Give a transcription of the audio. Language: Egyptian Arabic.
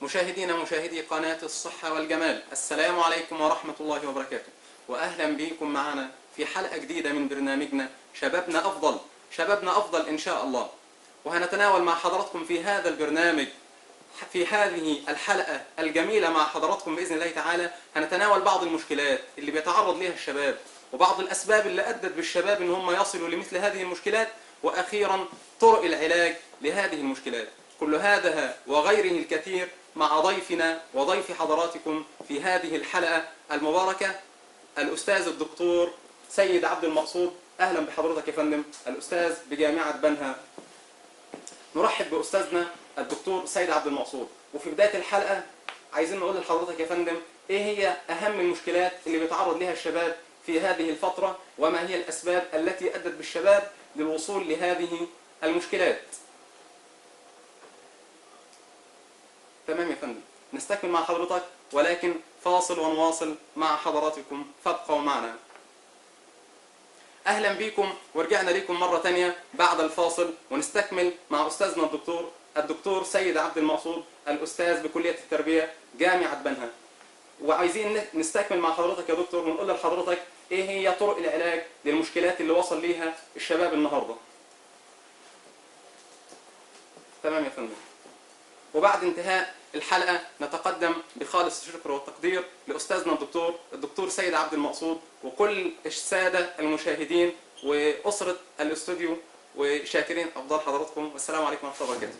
مشاهدينا مشاهدي قناة الصحة والجمال، السلام عليكم ورحمة الله وبركاته، وأهلا بكم معنا في حلقة جديدة من برنامجنا شبابنا أفضل، شبابنا أفضل إن شاء الله. وهنتناول مع حضراتكم في هذا البرنامج في هذه الحلقة الجميلة مع حضراتكم بإذن الله تعالى، هنتناول بعض المشكلات اللي بيتعرض لها الشباب، وبعض الأسباب اللي أدت بالشباب إن هم يصلوا لمثل هذه المشكلات، وأخيرا طرق العلاج لهذه المشكلات. كل هذا وغيره الكثير مع ضيفنا وضيف حضراتكم في هذه الحلقة المباركة الأستاذ الدكتور سيد عبد المقصود. أهلا بحضرتك يا فندم، الأستاذ بجامعة بنها. نرحب بأستاذنا الدكتور سيد عبد المقصود. وفي بداية الحلقة عايزين نقول لحضرتك يا فندم، إيه هي أهم المشكلات اللي بيتعرض لها الشباب في هذه الفترة، وما هي الأسباب التي أدت بالشباب للوصول لهذه المشكلات؟ تمام يا فندم، نستكمل مع حضرتك ولكن فاصل ونواصل مع حضراتكم، فابقوا معنا. أهلا بكم، ورجعنا لكم مرة تانية بعد الفاصل، ونستكمل مع أستاذنا الدكتور سيد عبد المقصود، الأستاذ بكلية التربية جامعة بنها. وعايزين نستكمل مع حضرتك يا دكتور ونقول لحضرتك إيه هي طرق العلاج للمشكلات اللي وصل ليها الشباب النهاردة. تمام يا فندم. وبعد انتهاء الحلقة نتقدم بخالص الشكر والتقدير لأستاذنا الدكتور سيد عبد المقصود وكل السادة المشاهدين وأسرة الاستوديو، وشاكرين أفضل حضراتكم، والسلام عليكم ورحمة الله وبركاته.